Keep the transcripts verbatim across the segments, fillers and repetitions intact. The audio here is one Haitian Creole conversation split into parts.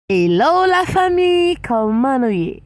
Hello la fanmi, kòman nou ye?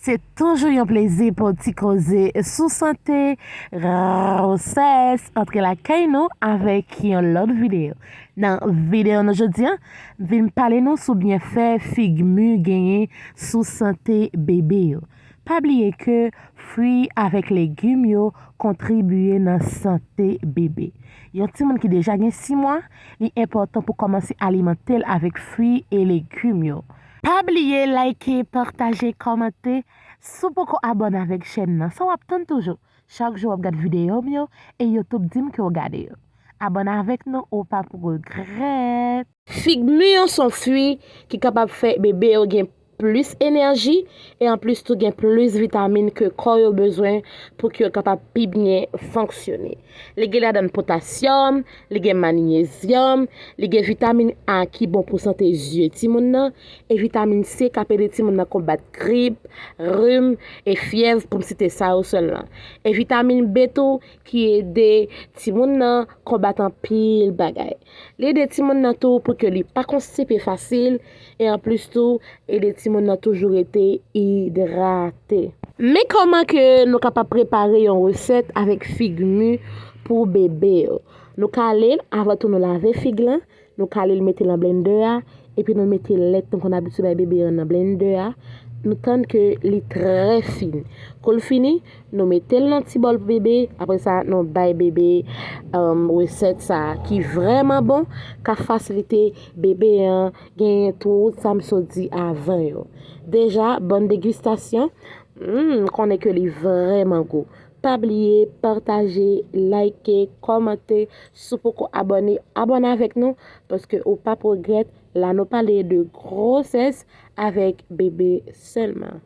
Se toujou yon plezi pou ti koze sou sante, gwosès, antre lakay nou avèk yon lòt videyo. Nan videyo nou jodi a, m vin pale nou sou byenfè fig mi genyen sou sante bebe yo. Pa bliye ke fwi avèk legim yo kontribiye nan sante bebe. Yon timoun ki deja gen sis mwa, li enpòtan pou kòmanse alimante l avèk fwi e legim yo. Pa bliye like, pataje, kòmante. Si w poko abòne avèk chèn nan, sa w ap tann toujou? Chak jou w ap gade videyo m yo e YouTube di m ke w gade yo. Abòne avèk nou, ou p ap regrèt. Fig mi yo se yon fwi ki kapab fè bebe yo gen plis enèji e anplis tou gen plis vitamin ke kò yo bezwen pou ke yo kapab pi byen fonksyone. Li gen ladan potasyòm, li gen manyezyòm, li gen vitamin A ki bon pou sante zye timoun nan, e vitamin C k ap ede timoun nan konbat grip, rim e fyèv, pou m site sa yo sèlman. E vitamin B tou ki ede timoun nan konbat anpil bagay. Li ede timoun nan tou pou ke li pa konstipe fasil, e anplis tou, ede timoun nan toujou rete idrate. Men kòman ke nou kapab prepare yon resèt avèk fig mi pou bebe yo? Nou kale l, avan tou nou lave fig lan, nou kale l, mete l nan blendè a, epi nou mete lèt nou konn abitye bay bebe an nan blendè a. Nou tann ke li trè fin. Kou l fini, nou mete l nan ti bòl pou bebe. Apre sa, nou bay bebe, um, resèt sa a ki vrèman bon, k ap fasilite bebe an genyen tout sa m sot di avan yo. Deja, bòn degistasyon. Hmm, m konnen ke li vrèman gou. Pa bliye pataje, like, kòmante. Si w poko abòne, abòne avèk nou, paske ou p ap regrèt. La nou pale de gwosès avèk bebe sèlman.